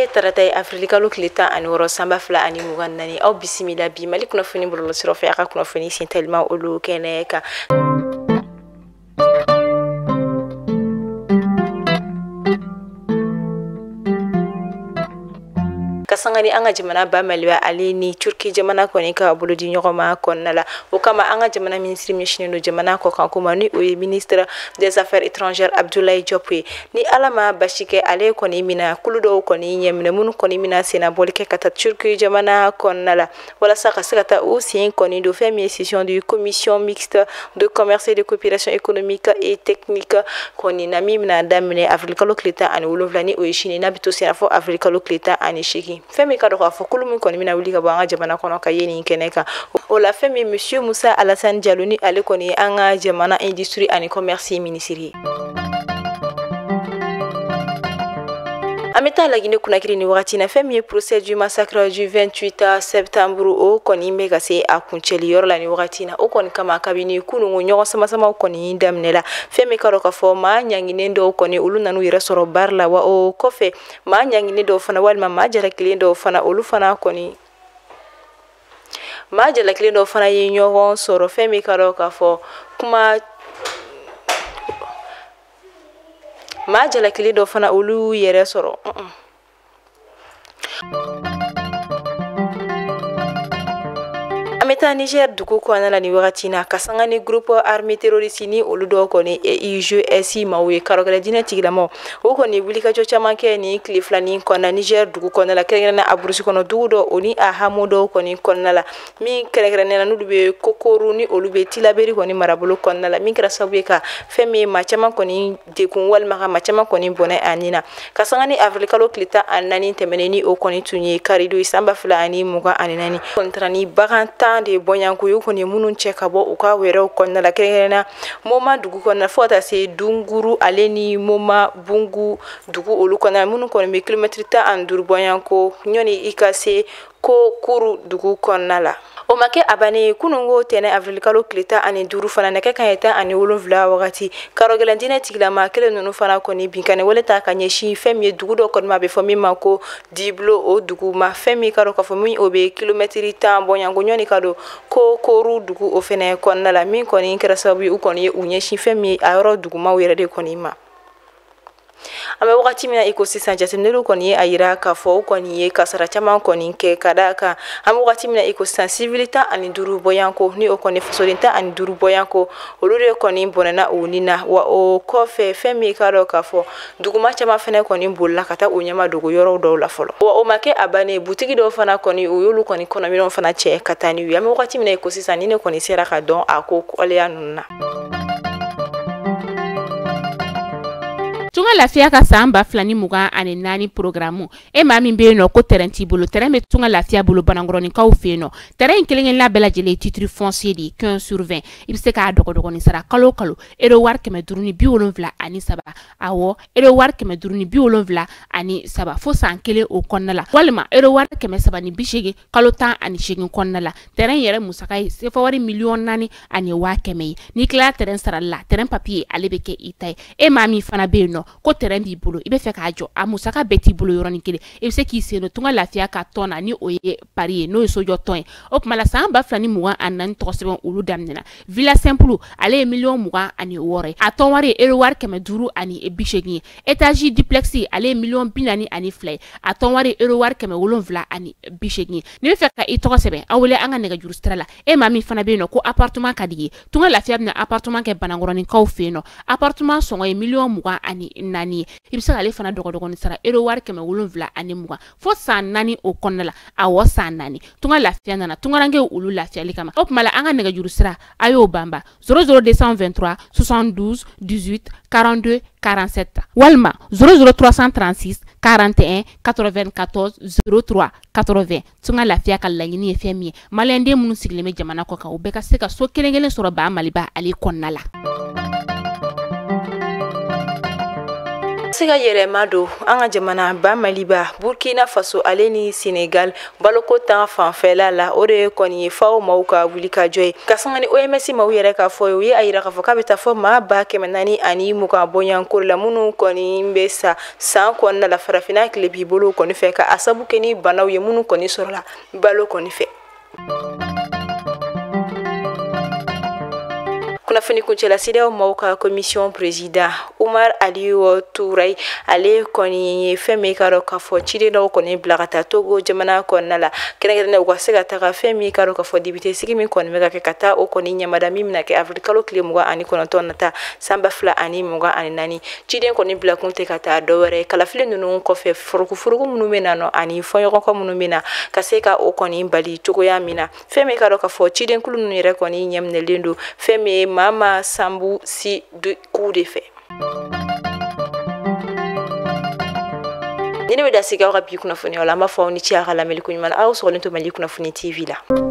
Bi tarata ye avril kalo tile 16 san 2024. Aw bisimila bi Mali kunnafoni bɔlɔlɔsiraw fɛ, a ka kunnafoni sentelima olu kɛnɛ kan. Ka sanga ni an ka jamana ba Maliba ale ni Turki jamana kɔni ka bolodi ɲɔgɔn ma kɔnɔna la. O kama an ka jamana minisiri min sinnen don jamana kɔkan ko ma, ni o ye ministre des affaires étrangères Abdoulaye Diop ye, ni Ala ma basi kɛ, ale kɔni mina kulu dɔw kɔni ɲɛminɛ minnu kɔni mina senna bɔli kɛ ka taa Turki jamana kɔnɔna la, walasa ka se ka taa u sen kɔni don fɛn min ye session de commission mixte de commerce et de coopération économique et technique kɔni na, min bɛna daminɛ avril kalo tile 17, ni o ye sini, n'a bɛ to senna fɔ avril kalo tile 18. Fɛn min ka dɔn k'a fɔ kulu min kɔni bɛna wuli ka bɔ an ka jamana kɔnɔ ka ye nin kɛnɛ kan, o la fɛn min monsieur Musa Alassane Diallo, ni ale kɔni ye an ka jamana industrie ani commerce ministre ye. An bɛ taa Laginɛ Conakry ni wagati na. Fɛn min ye procès du massacre du 28 septembre, o kɔni bɛ ka se a kuncɛli yɔrɔ la ni wagati na. O kɔni kama, kabini kununko ɲɔgɔn sama-samaw kɔni daminɛla. Fɛn min ka dɔn k'a fɔ maa ɲanginen dɔw kɔni, olu nan'u yɛrɛ sɔrɔ baara la, wa o kɔfɛ maa ɲanginen dɔw fana, walima maa jalakilen dɔw fana, olu fana kɔni maa jalakilen dɔw fana ye ɲɔgɔn sɔrɔ. Fɛn min ka dɔn k'a fɔ kuma maa jalakili dɔ fana, olu yɛrɛ sɔrɔ. An bɛ taa Niger dugu kɔnɔna la ni wagati na, ka sanga ni groupe armé terroriste ni olu dɔw kɔni IGS maaw ye, karɔgɛlɛ diinɛ tigilamaw, o kɔni wulikajɔ caman kɛ nin tile filanin kɔnɔna Niger dugu kɔnɔna la, kɛrɛnkɛrɛnnenya a burusi kɔnɔ dugu dɔ, o ni a hamu dɔw kɔni kɔnɔna la, min kɛrɛnkɛrɛnnenya n'olu bɛ Kokoru, ni olu bɛ Tilaberi kɔni marabolo kɔnɔna la, min kɛra sababu ye ka fɛn min ye maa caman kɔni dekun, walima ka maa caman kɔni bɔnɛ a nin na. Ka sanga ni avril kalo tile 14 tɛmɛnen, ni o kɔni tun ye karidon ye san 2024, kɔni taara ni bagan 10 de bɔɲanko ye, u kɔni ye minnu cɛ ka bɔ u ka wɛrɛw kɔnɔna la, kɛrɛnkɛrɛnnenya Moma dugu kɔnɔna, fo ka taa se Dunguru ale ni Moma Bungu dugu olu kɔnɔna, minnu kɔni bɛ kilomɛtiri 15 bɔɲanko ɲɔni i ka se Kokuru dugu kɔnɔna la. O ma kɛ a bannen ye, kununko tɛnɛ avril kalo tile 15 fana, nɛgɛ kanɲɛ 17 wagati, karɔgɛlɛn diinɛ tigilama kelen ninnu fana kɔni binkanni wale ta ka ɲɛsin fɛn min ye dugu dɔ kɔni ma, a bɛ fɔ min ma ko Diblo, o dugu ma. Fɛn min ka dɔn k'a fɔ min o bɛ kilomɛtiri 10 bɔɲanko ɲɔni ka don Kokoru dugu o fɛnɛ kɔnɔna la, min kɔni kɛra sababu ye u kɔni ye u ɲɛsin fɛn min ye a yɔrɔ dugumaw yɛrɛ de kɔni ma. An bɛ wagati min na i ko sisan, jateminɛliw kɔni ye a yira k'a fɔ u kɔni ye kasara caman kɔni kɛ, ka d'a kan an bɛ wagati min na i ko sisan, sivili 15 bɔyanko, ni o kɔni fasoden 15 bɔyanko, olu de kɔni bɔnɛna u ni na. Wa o kɔfɛ, fɛn min ka dɔn k'a fɔ duguma caman fɛnɛ kɔni bolila ka taa u ɲɛma dogo yɔrɔw dɔw la fɔlɔ. Wa o ma kɛ a bannen, butigi dɔw fana kɔni, u y'olu kɔni kɔnɔminɛnw fana cɛ ka taa ni u ye. An bɛ wagati min na i ko sisan, ni ne kɔni sera ka dɔn a ko waleya ninnu na. Tunga Lafiya ka san 2024 programme, e maa min bɛ yen nɔ ko terrain t'i bolo, terrain bɛ Tunga Lafiya bolo Banankɔrɔnikaw fɛ yen nɔ. Terrain in kelen kelenna bɛɛ lajɛlen ye titre foncier de ye, 15 sur 20. I bɛ se k'a dɔgɔdɔgɔnin sara kalo o kalo euro wari 573, awɔ, euro wari 573 fo san kelen o kɔnɔna la, walima euro wari 380 kalo 18 kɔnɔna la. Terrain yɛrɛ musaka ye sefa wari 4,100,000 ye. N'i tilala terrain sarali la, terrain papier ale bɛ kɛ i ta ye. E maa min fana bɛ yen nɔ ko terrain b'i bolo, i bɛ fɛ k'a jɔ, a musaka bɛɛ t'i bolo yɔrɔnin kelen, i bɛ se k'i sen don Tunga Lafiya ka tɔn na, ni o ye pari ye, n'o ye sojɔ tɔn ye. O tuma la san 2024 tɔgɔ sɛbɛn olu daminɛna. Villa simple ale ye 26 miliyɔn ye, a tɔn wari ye euro wari 580 ye. Étage duplex ale ye 42 miliyɔn ye, a tɔn wari ye euro wari 780 ye. N'i bɛ fɛ ka i tɔgɔ sɛbɛn, aw wele an ka nɛgɛjuru sira la. E maa min fana bɛ yen nɔ ko appartement ka di ye, Tunga Lafiya bɛna appartement kɛ Banankɔrɔnikaw fɛ yen nɔ. Appartement sɔngɔ ye 24 miliyɔn ye. I bɛ se k'ale fana dɔgɔdɔgɔnin sara euro wari 720 fo san 4 o kɔnɔna la, awɔ, san 4. Tunga Lafiya nana tungarankew olu lafiyali kama. O tuma la an ka nɛgɛjuru sira, a y'o banba 00 223 72 18 42 47, walima 00 336 41 94 03 80. Tunga Lafiya ka laɲini ye fɛn min ye, maliyɛnden minnu sigilen bɛ jamana kɔ kan, u bɛɛ ka se ka so kelen kelen sɔrɔ ba Maliba ale kɔnɔna la. Se ka yɛlɛma don an ka jamana ba Maliba, Burkina Faso ale ni Senegal baloko tan fanfɛla la, o de ye kɔni ye FAO maaw ka wulikajɔ ye. Ka sanga ni OMS maaw yɛrɛ k'a fɔ ye, u ye a yira k'a fɔ k'a bɛ taa fɔ maa 420,000 bɔɲɔgɔnko la minnu kɔni bɛ sa san kɔnɔna la farafinna tile b'i bolo kɔni fɛ, ka a sabu kɛ ni banaw ye minnu kɔni sɔrɔla balo kɔni fɛ. Kunnafoni kuncɛla, CEDEAO maaw ka commission président Umar Aliyu Turay, ale kɔni ye fɛn min ka dɔn k'a fɔ ciden dɔw kɔni bila ka taa Togo jamana kɔnɔna la, kɛrɛnkɛrɛnnenya u ka se ka taga fɛn min ka dɔn k'a fɔ député sigi min kɔni bɛ ka kɛ, ka taa o kɔni ɲɛmada min bɛna kɛ avril kalo tile 29 nata san 2024. Ciden kɔni bilakun tɛ ka taa dɔwɛrɛ, kalafili ninnu kɔfɛ furukufuruku minnu bɛ na nɔ ani fɔɲɔgɔnkɔ minnu bɛ na, ka se ka o kɔni bali cogoya min na. Fɛn min ka dɔn k'a fɔ cidenkulu ninnu yɛrɛ kɔni ɲɛminɛlen don fɛn min ye Mama Sambu si ku de fɛ. Ni ne bɛ da sigi aw ka bi kunnafoniyaw la, an b'a fɔ aw ni ce a ka lamɛnni ko ɲuman na. Aw sɔgɔlen to Mali Kunnafoni TV la.